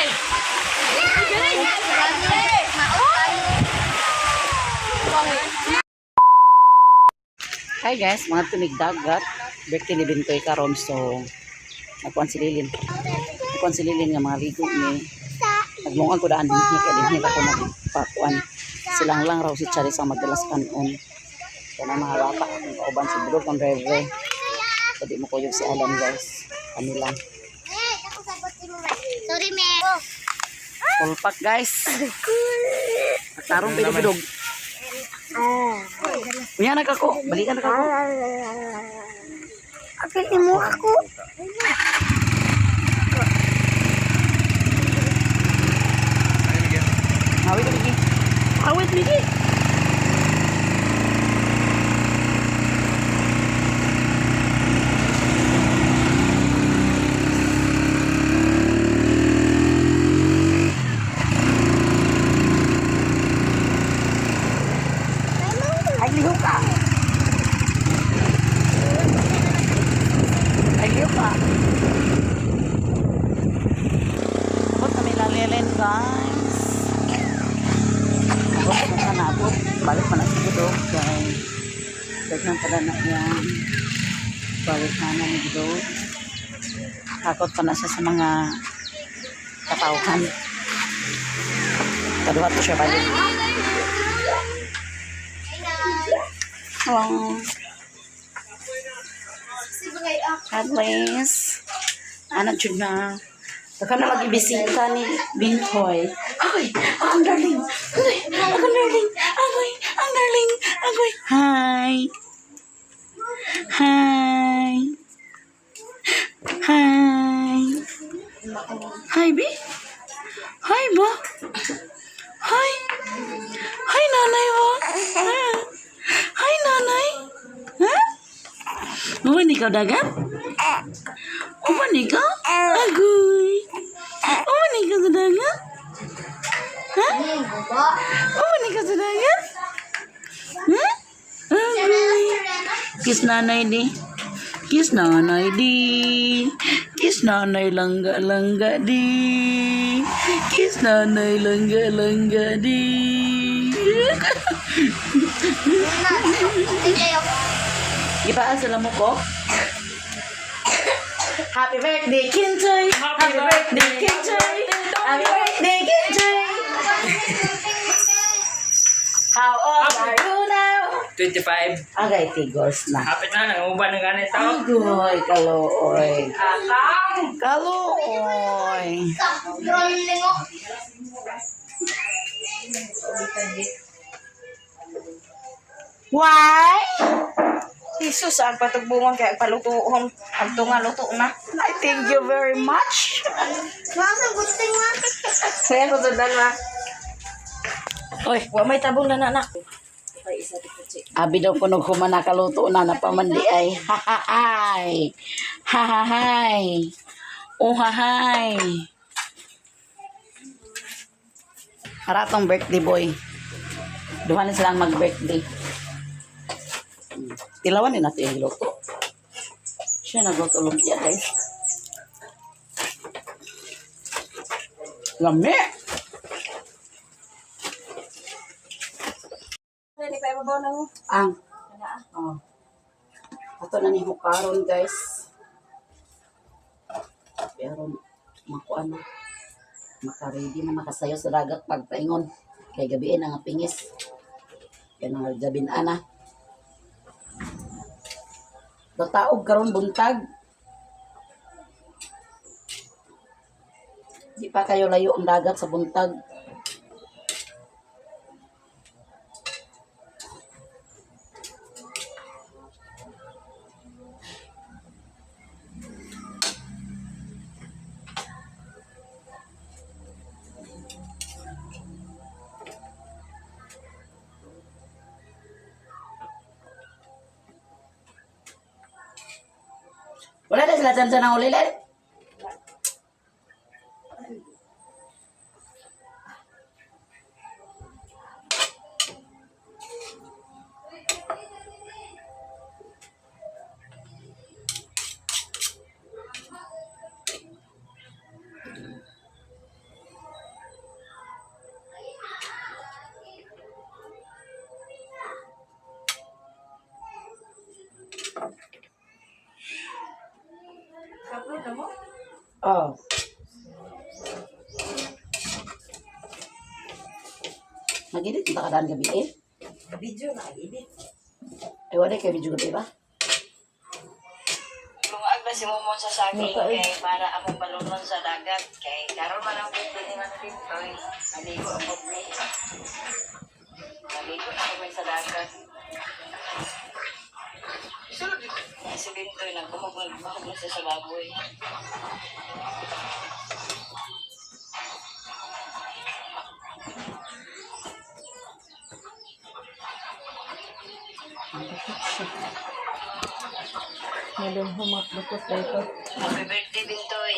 Hi guys, mga tumig dagat. Birthday ni Bintoy karon, so nagkuan si Lilin. Nagkuan si Lilin nga mga ligo ni. Naglungan ko daan dinhi kay dinhi ako nagpakuan. Silang lang raw si Charis ang magdalas kanon. So na mga bata akong kauban si Bulog ang driver. So di mo kuyog si Alan, guys. Kami lang. Sorry, me. Full pack, guys. Tarong bilog-bilog. Unya na kako. Balikan na kako. Apil mo ako. Awit lagi. Awit lagi. Ay, lihok ka. Ay, lihok ka. Abot kami lalelen, guys. Abot na siya naabot. Balik pa na sa budok. Kay daghan pala na yan. Balik na na ni budok. Takot pa na siya sa mga katauhan. Kaduha to siya balik. Hello. At least, ano jud na. Baka na mag-ibisita ni Bintoy. Ay, akong darling. Ay, akong darling. Agoy, ang darling. Agoy. Hi. Hi. Hi. Hi, B. Hi, ba? Hi. Hi, nanay ba? Ah. Hi, nanay. Ha? Uwan ikaw dagat? Uwan ikaw? Agoy. Uwan ikaw sa dagat? Ha? Uwan ikaw sa dagat? Ha? Agoy. Kiss nanay di. Kiss nanay di. Kiss nanay langga langga di. Kiss nanay langga langga di. Gipaan sila mo ko? Happy birthday, Kintoy! Happy birthday, Kintoy! Happy birthday, Kintoy! How old are you now? 25. Agay, tigos na. Hapit na, nanguban ng ganit tao. Agoy, kaluoy. Akang! Kaluoy. Drone lingo. Why? Jesus, ang patugbungon kay palutuon. Ang tunga luto na. I thank you very much. Masa gusto mo? Kaya ko sundan ma. Oy, Wa may tabong na nanak. Abi daw kuno human nakaluto na napamandi ay. Hahahay. Hahahay. Oh, hahay. Haratong birthday boy. Duha na silang mag-birthday. Tilawan din natin yung luto. Siya nagluto lumpia, guys. Lami! Ang. Oh. Ato na ni hukaron, guys. Pero makuan na. Maka-ready na makasayo sa dagat pagpaingon. Kay gabiin ang pingis. Yan ang gabin ana. Dataog karon buntag. Di pa kayo layo ang dagat sa buntag. Wala na sila dyan ang ulilan. Oh. Nag-edit kita kadaan gabi eh. Video na, edit. Ay, wala kay video gabi ba? Lungag na si Momon sa saging kay para among balunon sa dagat kay karon man ang birthday ni Mang Pintoy. Maligo ang ni. Maligo na kami sa dagat. Si Bintoy nagbuhog nagbuhog na siya sa baboy. Happy birthday, Bintoy.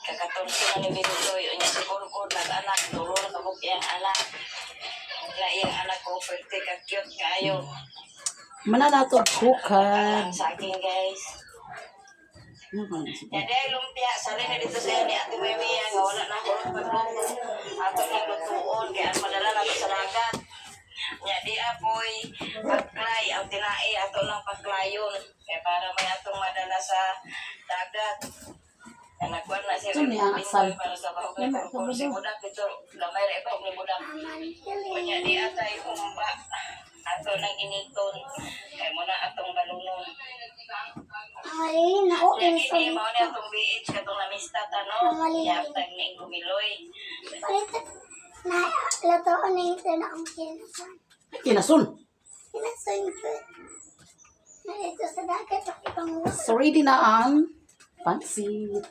Kakatorso na ni Bintoy. Unya si Kurkur, nag-anak. Tulo na kabuk iyang anak. Na iyang anak ko, birthday ka cute kayo. Mananato kukan. Ang saging, guys. Ano ba? Yan ay lumpia. Sali na dito sa ni Ate Mimi. Nga wala na ako pagluto. Ato nang lutuon. Kaya ang padala nato sa dagat. Nya di apoy paklay ang tinae ato nang paklayon kaya para may atong madala sa dagat. Kaya nagkuhan na siya Ito ni ang aksal. para sa bahog ni Kurkur. Si Budak ito gamay ra ibahog ni Budak. Kunya di atay humba ato nang initon kay mo na atong balunon. Ay, naku, Kaya kinsa kini mao ni atong BH katong namista ta no. Yatag ni Gumiloy. Palit na lutoon na yung na akong kinasan. Ay, kinasun. Kinasan yun. Narito sa dagat, pakipanguso. So ready na ang pansit.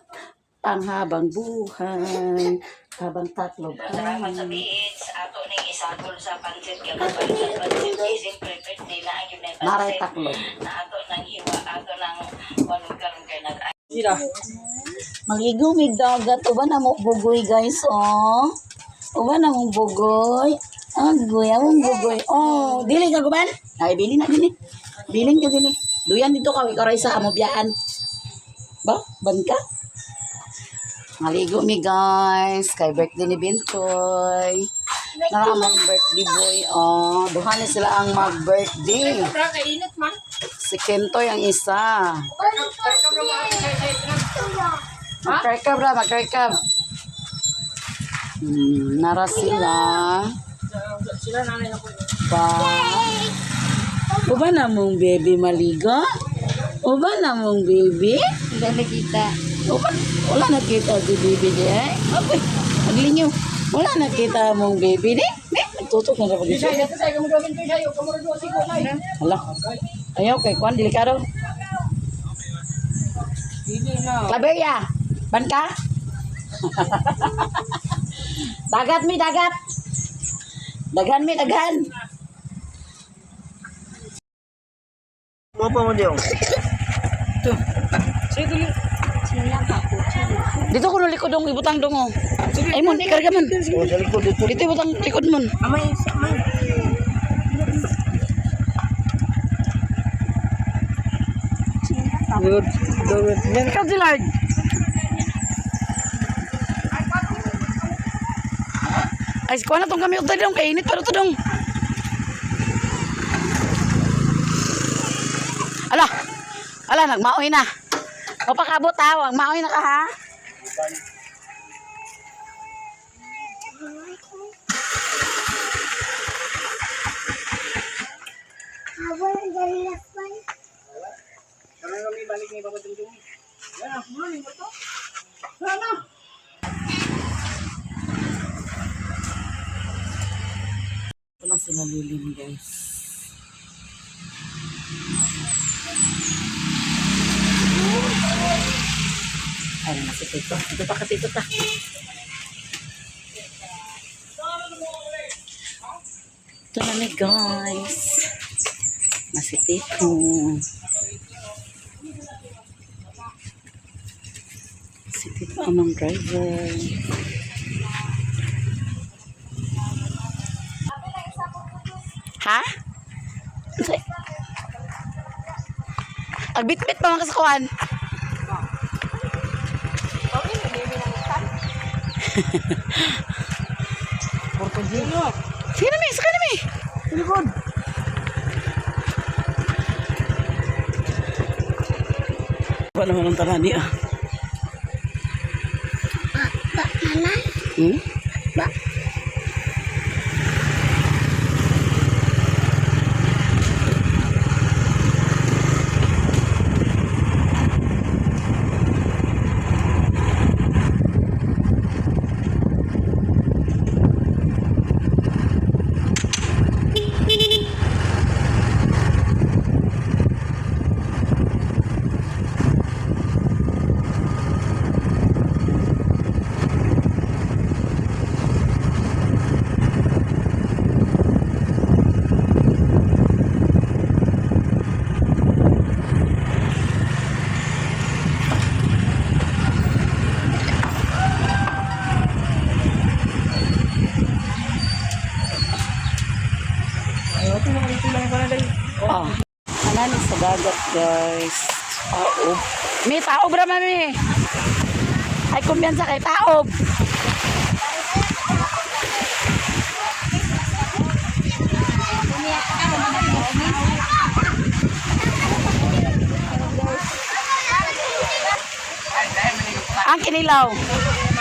Panghabang buhay. Habang tatlo Salamat sa BH ato ning isagol sa pansit kay pansit pansit kay siyempre birthday na ang yun na Naray pansit. taklo. Na ato nang hiwa ato nang walang karon kay nag Maligo may dagat. Uban na mo bugoy guys, oh. Uban na mong bugoy. Agoy, among bugoy. Oh, dili ka guban? Ay, bili na dili. Bilin ka dili. Duyan dito ka, ikaw sa amo biyaan. Ba? Ban ka? Maligo mi guys. Kay birthday ni Bintoy. Nara among birthday boy. Oh, duha ni sila ang mag-birthday. Si Kentoy ang isa. Mag-kerkab ra, mag-kerkab. Nara sila. Ba. Uba na mong baby maligo? Uba na mong baby? Wala nakita. Uba, wala nakita si baby di eh. Okay, aglinyo. Wala nakita mong baby di. Di, nagtutok na kapag ito. Hala. Ayaw kay Kwan, delikado. Claveria, ban ka? Dagat mi, dagat. Daghan mi, daghan. Mo pa mo diyong. Dito ko likod dong ibutang dong oh. Ay mon, ikarga mon. Sa likod dito. Dito ibutang likod mon. Amay, amay. Good. Good. Ikaw si Lord. Ay, kuha na tong kami utay dong, kainit pa to dong. Ala, ala, nagmaoy na. Mapakabot ha, wag maoy na ka ha. Habol, ang dali na pa. Ito na sila lilim guys. Ay, nasa tito. Dito pa ka tito ta. Ito na ni guys. Nasi tito. Si tito amang driver. Ha? Agbitbit pa mga kasakuan. Sige na mi, saka na mi. Likod. Pa naman ang tanan niya. Ba, nanay. Ba. Oh. Anani sa dagat, guys. Taob. May taob ra mami. Ay kumpiyansa kay taob. Ang kinilaw.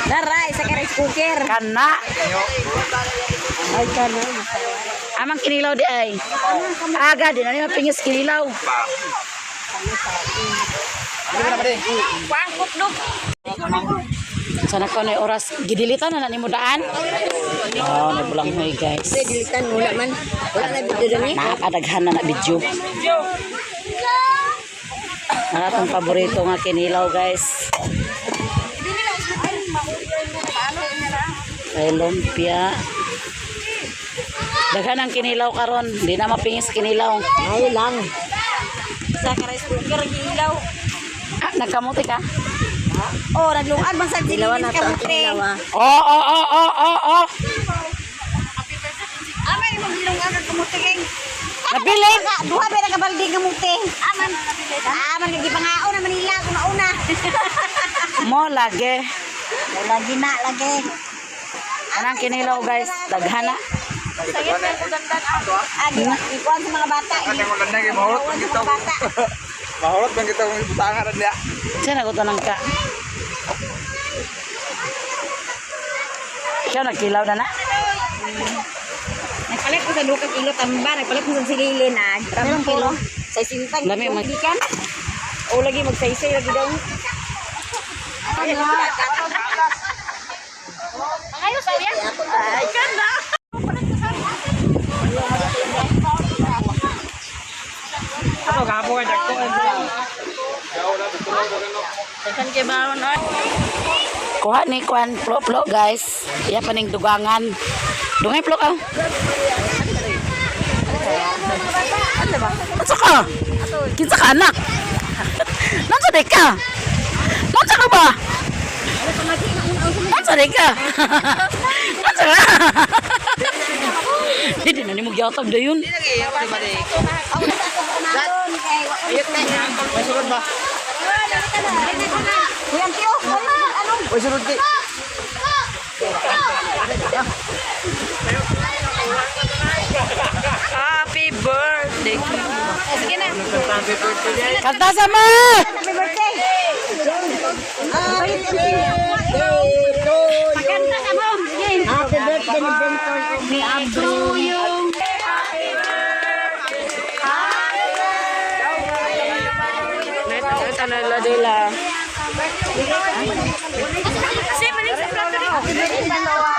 Dara, isa ka rice cooker. Kana. Ay, kana. Amang kinilaw di ay. Aga di na ni mapingis kinilaw. Sana ko na oras gidilitan na na nimo daan. Oh, nagbulang hoy, guys. Dilitan wala man. Wala na video dani. Nakakadaghan na na video. Ang atong paborito nga kinilaw, guys. Ay lumpia. Daghan ang kinilaw karon, di na mapingis kinilaw. Ay lang. Isa ka rice cooker gilaw. Ah, nagkamuti ka? Oh, naglungan man sa silin kamuti. Oo. Amay imong gilungan ang kamuti king. Nabilin! Duha ba ka balde kamuti? Aman. Aman kay gipangaon na Manila kung nauna. Mo lagi. Lagi na lagi. Anang kinilaw, guys, daghan na. Agi ikuan sa mga bata. Maganda kay mahurot Ikuan man sa kita. mga bata. Mahurot man kita kung ibutangan na niya. Siya nagutanang ka. Siya nagkilaw na na. Nagpalit ko sa duka kilo tamba, nagpalit ko sa sililin ah. Meron kilo. Sa sintan. Lami, mag- Gikan. O lagi magsaysay lagi daw. Ako, kapo ka, dagko. Kuha ni kuan plo-plo, guys. Iya paning dugangan. Dungay plo ka. Unsa ka? Kinsa ka anak? Nansa di ka? Nansa ka ba? Nansa di ka? Nansa ka? Hindi na nimo gyatag dayon. May sulod ba? Kuya Tio, ano? May sulod di. Happy birthday. Sige na. Kanta sa ma! Happy birthday. Pagkanta ka mo. Sige. Happy birthday ni Benton ni Abro.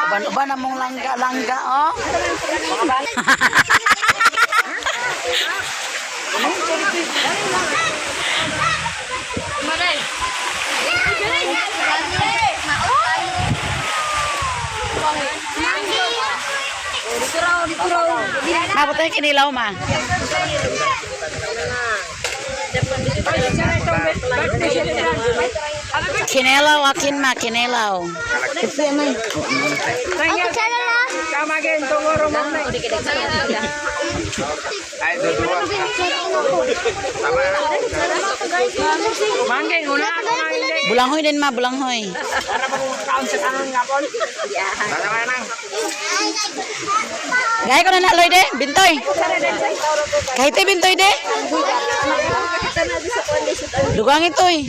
Uban-uban among langga-langga oh. Mabot tayo kinilaw ma. Kinilaw akin ma, kinilaw. Ay, dudua. Tama na. Bulanghoy din ma, bulanghoy. Tama na. Gaya ko na na, Lloyd eh. Bintoy. Kahit eh, bintoy de. Dugang ito eh.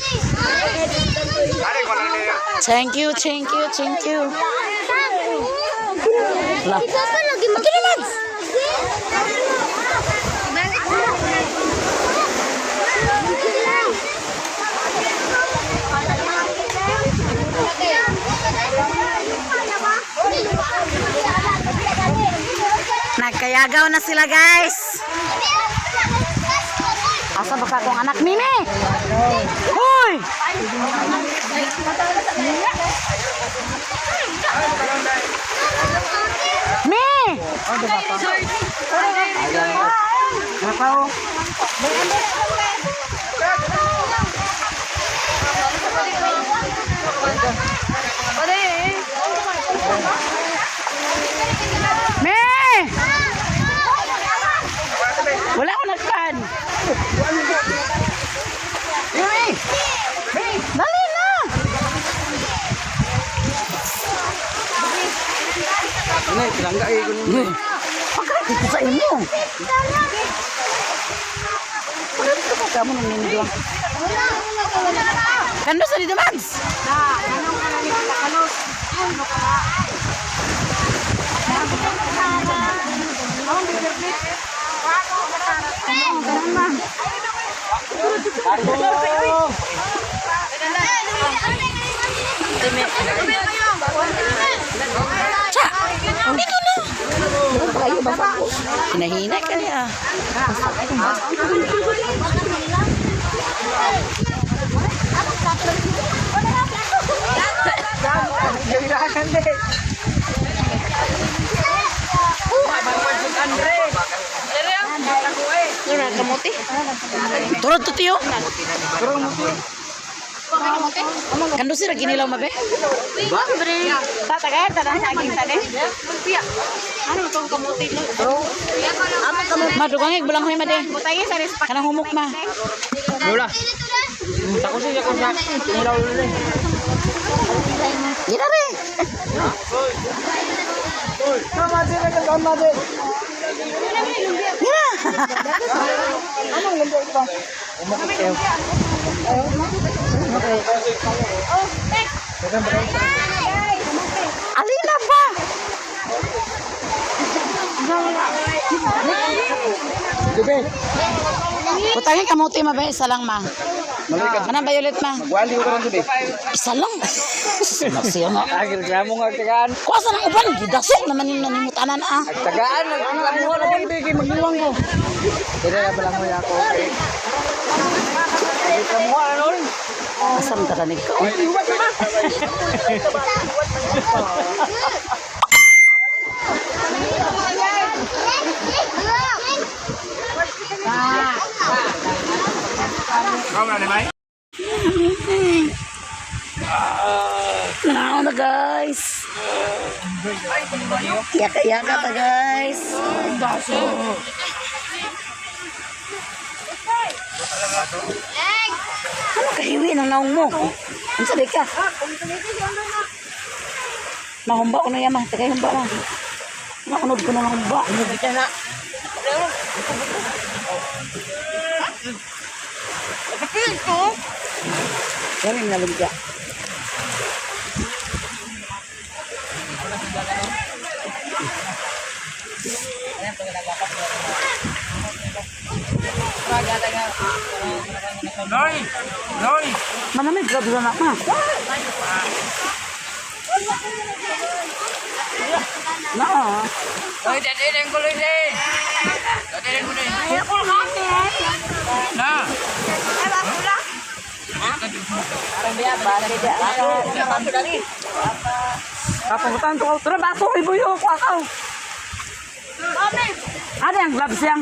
Ari ko na niya. Thank you, thank you, thank you. Wala. Ikaw pa lagi mag- Nagkayagaw na sila, guys. Asa ba ka akong anak, Mimi? Hoy! Mi! Mi! Wala ko nagkan. Mimi! Dali na! Ini tilangga eh kuno. Pagkain ko sa inyo. Pagkain ko ka mo nang nindwa. Kando sa dito, Mads? Cha! Dito na! Hinahina ka niya. Turod to tiyo. Kando sira ginilaw mabe? Madugang bulang huy made. Kanang humok ma. Lola. Tako siya ko sa ilaw lule. Gira re. Gira. Alina ba? Jube. Putangin kamote ma be, isa lang ma. Kanang violet ma. Wali ko ron jube. Isa lang. Siya nga. Ay, reklamo nga tagaan. Kuha sa nang uban, gidasok naman yung nanimutanan ah. Tagaan nagreklamo na jube kay magluwang ko. Dili na pala mo ako. Reklamo ano? Asam taranig ko. Kau na ni Mai? Nanaon na guys. Yaka-yaka ta guys. Ano kahiwi ng naong mo? Ano sabi ka? Mahumba ko na yan ma. Tagay humba ma. Naunod ko na ng humba. Kami nalugya. Lori. Lori. Manamig grabe na ma. Na. Oi, dadi deng kuloy deh. Dadi deng kuloy. Na. Kapungutan ko. Tara baso ibuyo ko akaw. Ada yang gloves yang.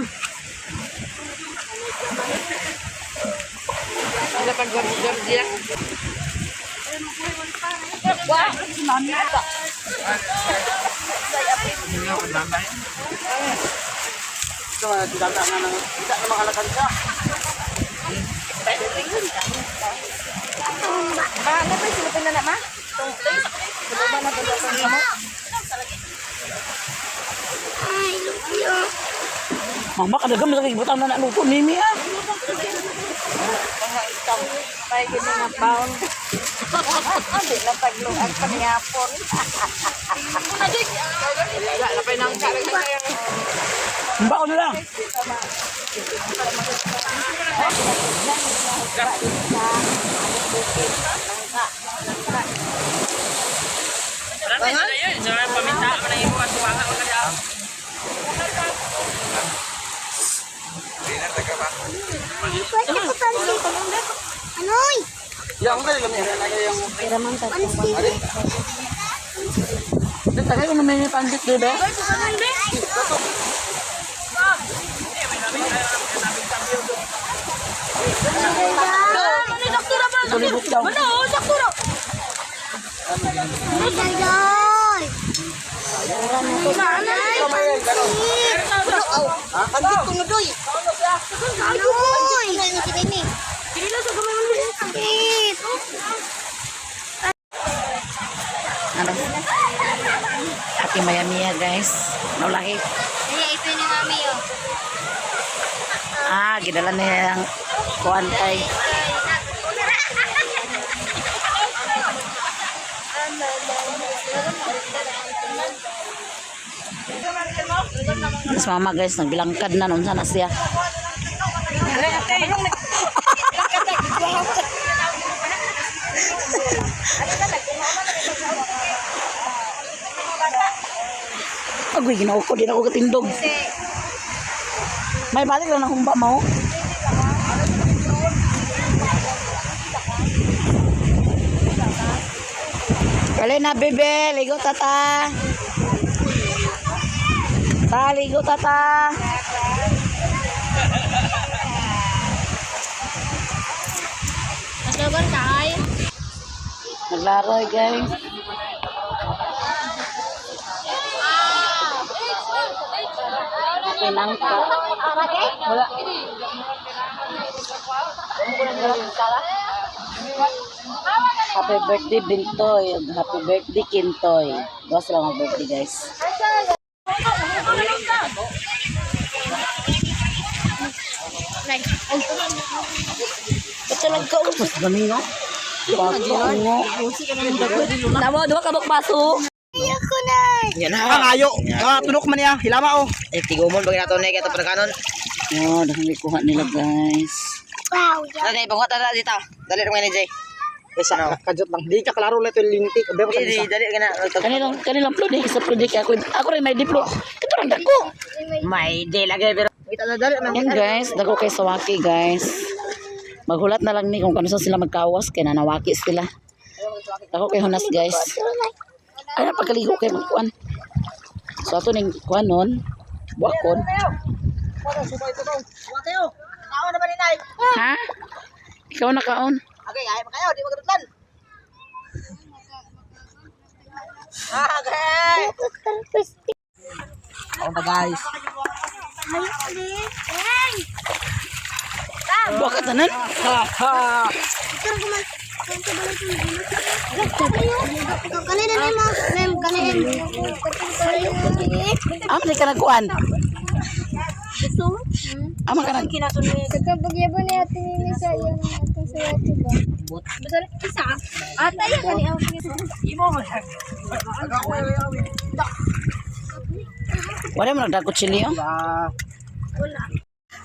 Ay, lumpia. Mama kadagam sa butang na naluto nimi ah. May gini nga pound. Di na tagluag pangyapon. Baon na lang. Pwede ko pansit. Anoy! Pansit. Tagay ko naman yung pansit, bebe. Tulibok daw. Dayday! Nanay, pansit! Pansit ko no doy. Anoy! Pansit! Ano? Ate Mayamiya, guys. Naulahi. Kaya ito ni Mami, oh. Ah, gidala niya ang kuan kay. Mas mama guys, nagbilangkad na nun sana siya. Agoy, ginoo ko, di na ako katindog. May balik lang na humba mo. Kali na, bebe. Ligo, tata. Ta, ligo, tata. Matagal ka ay? Naglaro, guys. Pinangka. Wala. Happy birthday, Bintoy. Ug happy birthday, Kintoy. Duha sila mga birthday, guys. Ito lang ka. Mas dami, no? Bato, ngo. Tama, duha ka baso. Ayoko na. Yan na. Ang ayo. Ah, tunok man niya. Hilama oh. Eh, tigumon bagay nato na kaya ito kanon. Oh, dahil kuha nila, guys. Wow, yeah. Dali, bangot na dito. Dali rin ni Jay. Yes, ano. Kajot lang. Di ka klaro ulit yung lintik. Di ko sa Dili, isa. dali ka na. Kanilang kanilang plod eh, isa plod eh. Ako, ako rin may diplo. Ito lang dako. May di lagi pero. Wait, ano, dali man. Yan guys, dako kay Sawaki guys. Maghulat na lang ni kung kano sila magkawas kay nanawaki sila. Dako kay Hunas guys. Ay napagkaligo kay magkuan. So ato ning kuan nun, buakon. Ha? Ikaw na kaon. Okay, ay makayo, di magadutlan. Okay. Ako pa guys. Ayoko din. Hey! Buak ka tanan. Ito man. Kanina na mo. Mem, kanina. Amo di ka nagkuan. Gusto? Amo ka nag Kakabagyabo ni ate Nini sa iyang atong sa ate ba? Basta isa. Ate ya kani ang Wala mo nagdagko chili oh.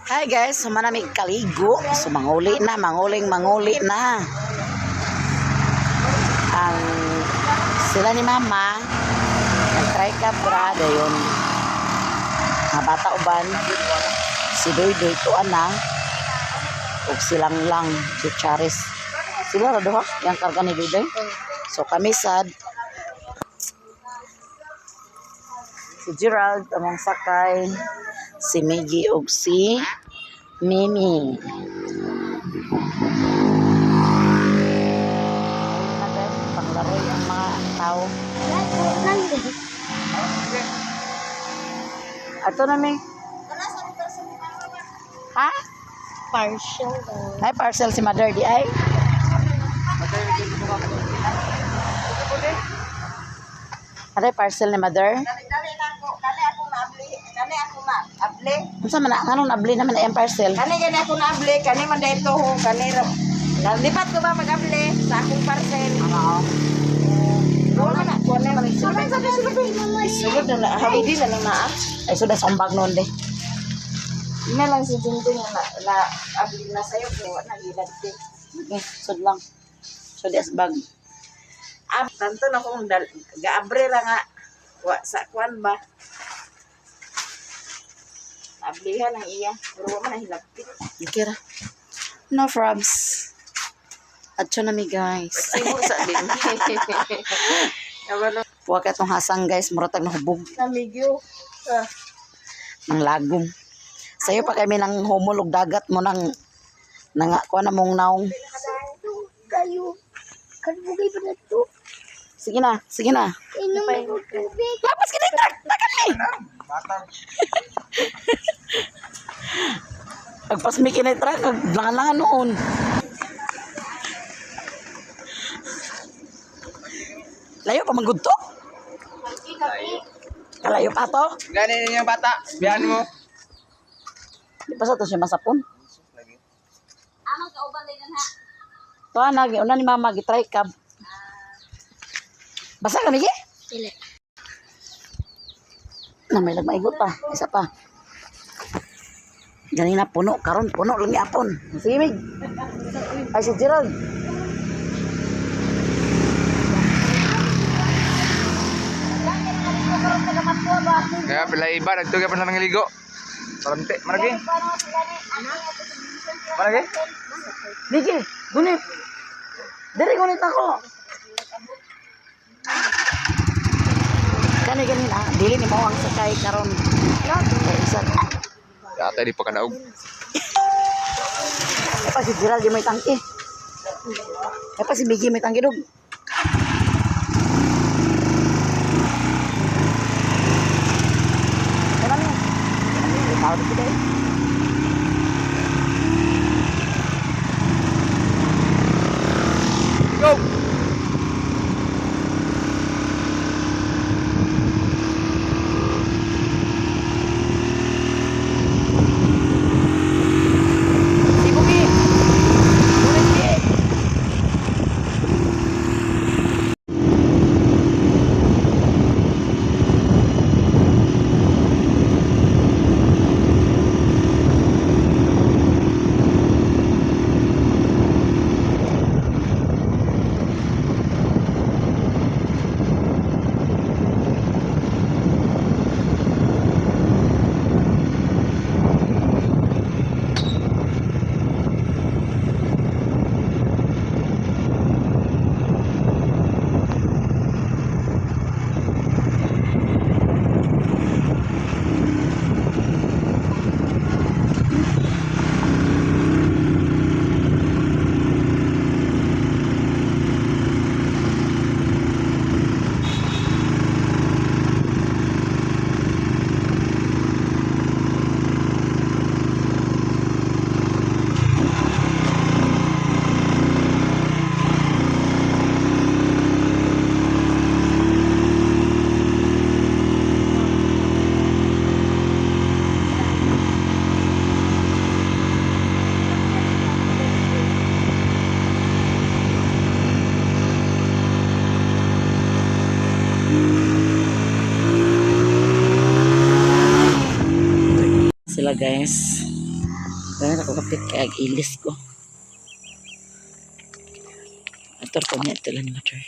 Hi guys, sumanamig kaligo. So manguli na, manguling manguli na. Ang sila ni mama nagtry ka bra dayon. Mga bata uban si Doy Doy tuan na ug silang lang si Charis. Sila ra duha yang karga ni Doy Doy. So kami sad si Gerald among sakay si Miggy ug si Mimi. Ayun na guys, panglaroy ang mga tao. Ato na mi. Ha? Partial. Ay, parcel si Mother di ay. Aray, parcel ni Mother. Dali ako, kani ako naabli, kani ako maabli. Unsa man na, nganong nabli naman na iyang parcel? Kani gani ako naabli, kani man dito ho, kani ra. Lipat ko ba mag-able sa akong parcel? Ano? Wala na. Sulod sa sulod. Sulod na na. Hawidi na lang na. Ay, sudah sa bag noon de. Ina lang si Jinjing na na abli na sayo kay wa na gilagti. Okay, sud lang. Sud as bag. Ah, tanto na kung dal, gaabre ra nga wa sa kwan ba. Ablihan ang iya, pero wa man na hilagti. Okay ra. No probs. Adto na mi, guys. Sibo sa din. Kabalo Puwa ka itong hasang, guys, muratag na hubog na migyo. Ah. ng lagom. Sayo pa kami ng humol og dagat mo nang nanga kuha na mong naong. Kayo. Kalbugay pa na to. Sige na, sige na. Inom na ko tubig. Lapas kita truck, takan ni. Pagpasmi kinay truck, langan-langan noon. Layo pa manggod to. Kalayo pa to. Gani ninyo bata. Biyan mo. Di pa sa to siya masapon. To na una ni mama gitry cab. Basa ka migi? Dili. Na may lagmaigot pa, isa pa. Ganina puno karon puno lang yapon. Sige mig. Ay si Gerald. Kaya pila iba nagtuga pa sa nangaligo. Parante, maragi. Maragi. Migi, gunit. Diri gunit ako. Kani ganina, dili ni mo ang sakay karon. Kay isa. Ate di pa kanaog. Ay pa si Gerald di may tangke. Ay pa si Migi may tangke dog. Tara niyo. Tao dito dai. Go. Si Bugi. Gunit gi. Sila, guys. Ganun ako kapit kay ag ilis ko. Ator ko niya ito lang ni Mater.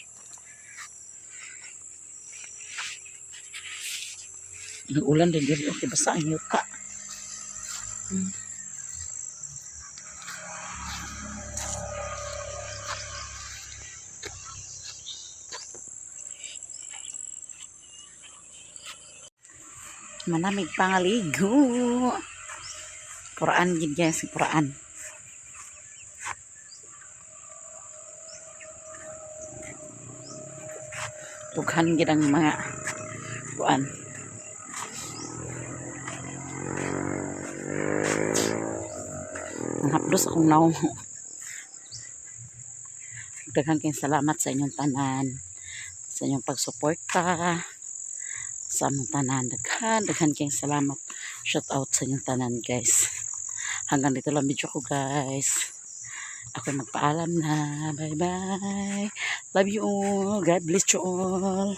Nag-ulan din diri, okay basta ang yuta. Manamig pangaligo. Quran gid, guys, Quran. Tughan gid ang mga kuan. Ang hapdos akong naong. Daghan kayong salamat sa inyong tanan, sa inyong pagsuporta sa among tanan. Daghan, daghan kayong salamat. Shout out sa inyong tanan, guys. Hanggang dito lang video ko, guys. Ako magpaalam na. Bye-bye. Love you all. God bless you all.